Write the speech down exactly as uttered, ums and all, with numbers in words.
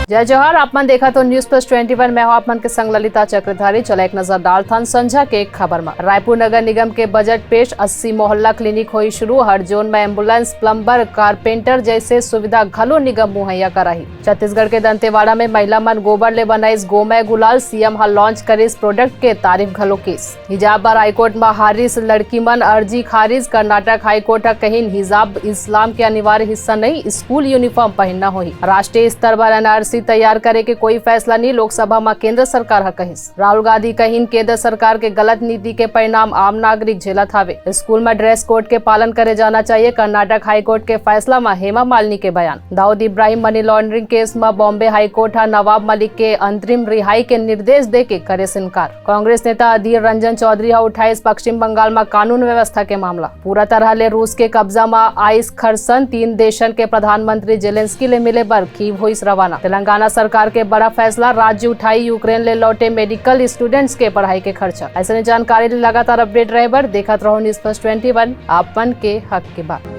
जय जोहार, आप मन देखत हो News Plus Twenty One। मैं हूं आप मन के संग ललिता चक्रधारी। चला एक नजर डालथन संझा के खबर म। रायपुर नगर निगम के बजट पेश, अस्सी मोहल्ला क्लिनिक होई शुरू, हर जोन म एम्बुलेंस, प्लम्बर, कारपेंटर जैसे सुविधा घलो निगम मुहैया कराही। छत्तीसगढ़ के दंतेवाड़ा में महिला मन गोबर ले बनाइस गोमय गुलाल, सीएम ह लॉन्च करिस प्रोडक्ट के तारीफ घलो किस। हिजाब बर हाईकोर्ट म हारिस लड़की मन अर्जी खारिज, कर्नाटक हाईकोर्ट ह कहिन हिजाब इस्लाम के अनिवार्य हिस्सा नहीं, स्कूल यूनिफॉर्म पहनना होही। राष्ट्रीय स्तर बर एनआरसी तैयार करे के कोई फैसला नहीं, लोकसभा म केंद्र सरकार ह कहिस। राहुल गांधी कहिन केंद्र सरकार के गलत नीति के परिणाम आम नागरिक झेलत हावे। स्कूल म ड्रेस कोड के पालन करे जाना चाहिए, कर्नाटक हाईकोर्ट के फैसला म हेमा मालिनी के बयान। Dawood Ibrahim money laundering case म बॉम्बे हाईकोर्ट ह नवाब मलिक के अंतरिम रिहाई के निर्देश देके करिस इनकार। कांग्रेस नेता अधीर रंजन चौधरी ह उठाइस पश्चिम बंगाल म कानून व्यवस्था के मामला। पूरा तरह ले रूस के कब्जा म आइस खरसन, तीन देशन के प्रधानमंत्री जेलेंस्की ले मिले बर कीव होइस रवाना। तेलंगाना सरकार के बड़ा फैसला, राज्य उठाई यूक्रेन ले लौटे मेडिकल स्टूडेंट्स के पढ़ाई के खर्चा। ऐसे जानकारी ले लगातार अपडेट रहे बर देखत रहो News Plus Twenty One, आप मन के हक के बात।